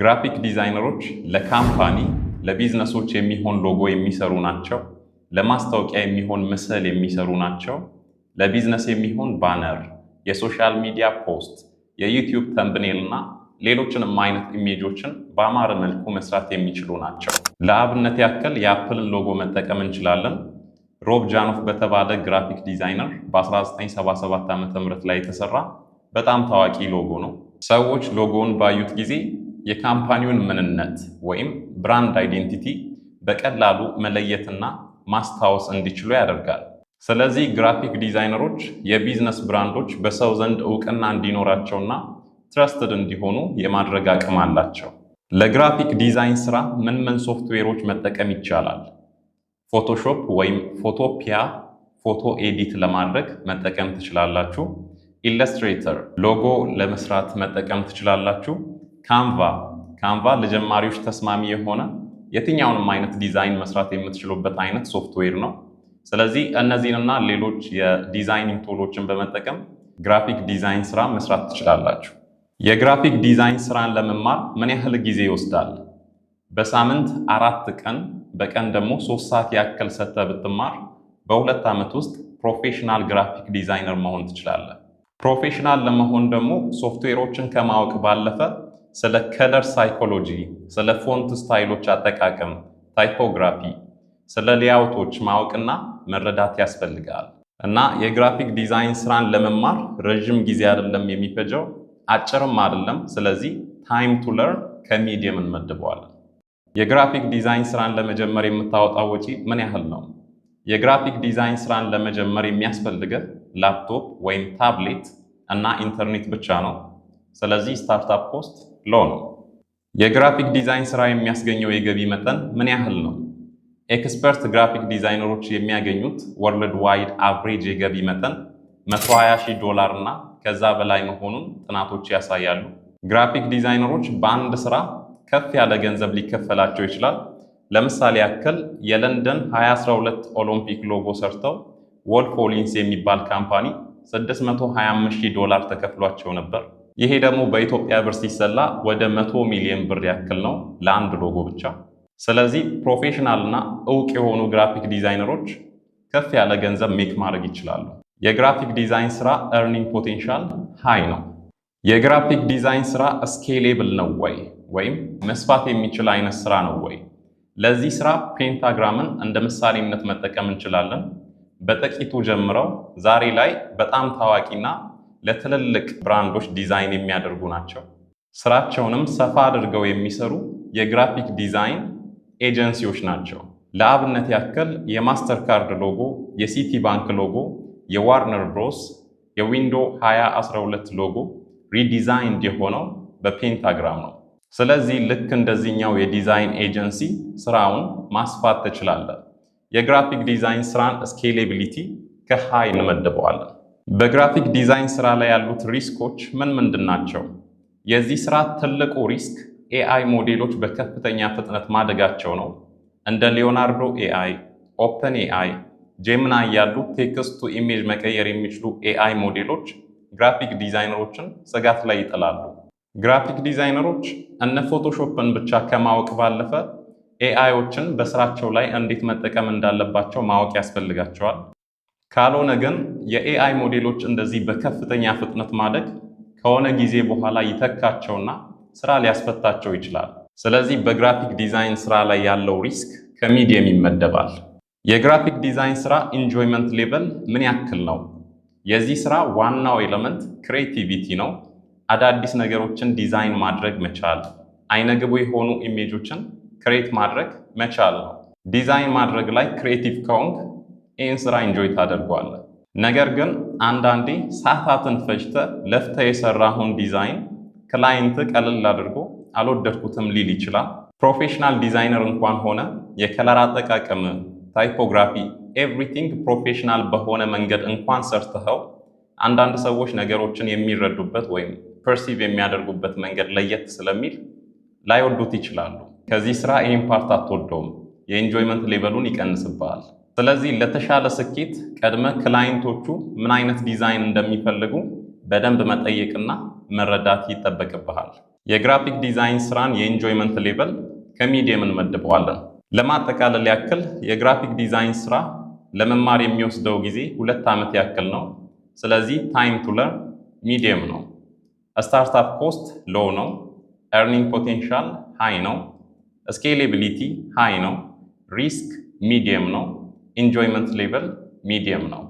Graphic designer ኦች ለ company፣ ለ business ኦች የሚሆን ሎጎ የሚሰሩ ናቸው። ለማስታወቂያ የሚሆን ምስል የሚሰሩ ናቸው። ለቢዝነስ የሚሆን banner፣ የ social media post፣ የ YouTube thumbnail እና ሌሎችንም አይነት image ኦችን በአማረ መልኩ መስራት የሚችሉ ናቸው። ለአብነት ያክል የ Apple ን ሎጎ መጠቀም እንችላለን። Rob Janoff በተባለ graphic designer በ1977 ዓ ም ላይ የተሰራ በጣም ታዋቂ ሎጎ ነው። ሰዎች ሎጎውን ባዩት ጊዜ የ company ውን ምንነት ወይም brand identity በቀላሉ መለየትና ማስታወስ እንዲችሉ ያደርጋል። ስለዚህ graphic designer ኦች የ business brand ኦች በሰው ዘንድ እውቅና እንዲኖራቸውና trusted እንዲሆኑ የማድረግ አቅም አላቸው። ለ graphic design ስራ ምን ምን ሶፍትዌሮች መጠቀም ይቻላል? Photoshop ወይም Photopea ፎቶ edit ለማድረግ መጠቀም ትችላላችሁ። Illustrator logo ለመስራት መጠቀም ትችላላችሁ። Canva፣ Canva ለጀማሪዎች ተስማሚ የሆነ የትኛውንም አይነት ዲዛይን መስራት የምትችሉበት አይነት ሶፍትዌር ነው። ስለዚህ እነዚህንና ሌሎች የ designing tool ኦችን በመጠቀም graphic design ስራ መስራት ትችላላችሁ። የ graphic design ስራን ለመማር ምን ያህል ጊዜ ይወስዳል? በሳምንት 4 ቀን፣ በቀን ደግሞ 3 ሰዓት ያክል ሰጥተህ ብትማር በ2 ዓመት ውስጥ professional graphic designer መሆን ትችላለህ። Professional ለመሆን ደግሞ ሶፍትዌሮችን ከማወቅ ባለፈ ስለ color psychology፣ ስለ font style ኦች አጠቃቀም፣ typography፣ ስለ layout ኦች ማወቅና መረዳት ያስፈልጋል። እና የ graphic design ስራን ለመማር ረዥም ጊዜ አይደለም የሚፈጀው፣ አጭርም አይደለም። ስለዚህ time to learn ከ medium እንመድበዋለን። የ graphic design ስራን ለመጀመር የምታወጣው ወጪ ምን ያህል ነው? የ graphic design ስራን ለመጀመር የሚያስፈልግህ ላፕቶፕ ወይም ታብሌት እና ኢንተርኔት ብቻ ነው። ስለዚህ startup cost low ነው። የ graphic design ስራ የሚያስገኘው የገቢ መጠን ምን ያህል ነው? Expert graphic designer ኦች የሚያገኙት worldwide average የገቢ መጠን 120 ሺህ ዶላር እና ከዛ በላይ መሆኑን ጥናቶች ያሳያሉ። Graphic designer ኦች በአንድ ስራ ከፍ ያለ ገንዘብ ሊከፈላቸው ይችላል። ለምሳሌ ያክል የለንደን 2012 ኦሎምፒክ ሎጎ ሰርተው Wolff Olins የሚባል company 625 ሺህ ዶላር ተከፍሏቸው ነበር። ይሄ ደግሞ በኢትዮጵያ ብር ሲሰላ ወደ 100 ሚሊዮን ብር ያክል ነው ለአንድ ሎጎ ብቻ። ስለዚህ professional እና እውቅ የሆኑ graphic designer ኦች ከፍ ያለ ገንዘብ make ማድረግ ይችላሉ። የ graphic design ስራ earning potential high ነው። የ graphic design ስራ scalable ነው ወይ ወይም መስፋት የሚችል አይነት ስራ ነው ወይ? ለዚህ ስራ Pentagram ን እንደ ምሳሌነት መጠቀም እንችላለን። በጥቂቱ ጀምረው ዛሬ ላይ በጣም ታዋቂና ለትልልቅ brand ኦች ዲዛይን የሚያደርጉ ናቸው። ስራቸውንም ሰፋ አድርገው የሚሰሩ የ graphic design agency ዎች ናቸው። ለአብነት ያክል የ Mastercard logo፣ የ Citibank logo፣ የ Warner Bros፣ የ Window 2012 logo redesigned የሆነው በ Pentagram ነው። ስለዚህ ልክ እንደዚህኛው የ design agency ስራውን ማስፋት ትችላለህ። የ graphic design ስራን scalability ከ high እንመድበዋለን። በ graphic design ስራ ላይ ያሉት risk ኦች ምን ምንድን ናቸው? የዚህ ስራ ትልቁ risk AI ሞዴሎች በከፍተኛ ፍጥነት ማደጋቸው ነው። እንደ Leonardo AI፣ OpenAI፣ Gemini ያሉ text to image መቀየር የሚችሉ AI ሞዴሎች graphic designer ኦችን ስጋት ላይ ይጥላሉ። Graphic designer ኦች እነ Photoshop ን ብቻ ከማወቅ ባለፈ AI ዎችን በስራቸው ላይ እንዴት መጠቀም እንዳለባቸው ማወቅ ያስፈልጋቸዋል። ካልሆነ ግን የ AI ሞዴሎች እንደዚህ በከፍተኛ ፍጥነት ማደግ ከሆነ ጊዜ በኋላ ይተካቸውና ስራ ሊያስፈታቸው ይችላል። ስለዚህ በ graphic design ስራ ላይ ያለው risk ከ medium ይመደባል። የ graphic design ስራ enjoyment level ምን ያክል ነው? የዚህ ስራ ዋናው element creativity ነው። አዳዲስ ነገሮችን ዲዛይን ማድረግ መቻል፣ አይነግቡ የሆኑ image ኦችን create ማድረግ መቻል ነው። ዲዛይን ማድረግ ላይ creative ከሆንክ ይህን ስራ enjoy ታደርገዋለህ። ነገር ግን አንዳንዴ ሰዓታትን ፈጅተህ ለፍተህ የሰራኸውን design client ቀለል አድርጎ አልወደድኩትም ሊል ይችላል። Professional designer እንኳን ሆነ የ color አጠቃቀም፣ typography፣ everything professional በሆነ መንገድ እንኳን ሰርተኸው አንዳንድ ሰዎች ነገሮችን የሚረዱበት ወይም perceive የሚያደርጉበት መንገድ ለየት ስለሚል ላይወዱት ይችላሉ። ከዚህ ስራ ይህን part አትወደውም፣ የ enjoyment level ኡን ይቀንስብሃል። ስለዚህ ለተሻለ ስኬት ቀድመህ client ኦቹ ምን አይነት ዲዛይን እንደሚፈልጉ በደንብ መጠየቅና መረዳት ይጠበቅብሃል። የ graphic design ስራን የ enjoyment level ከ medium እንመድበዋለን። ለማጠቃለል ያክል የ graphic design ስራ ለመማር የሚወስደው ጊዜ 2 ዓመት ያክል ነው። ስለዚህ time to learn medium ነው። Startup cost low ነው። Earning potential high ነው። Scalability high ነው። Risk medium ነው። Enjoyment level medium ነው።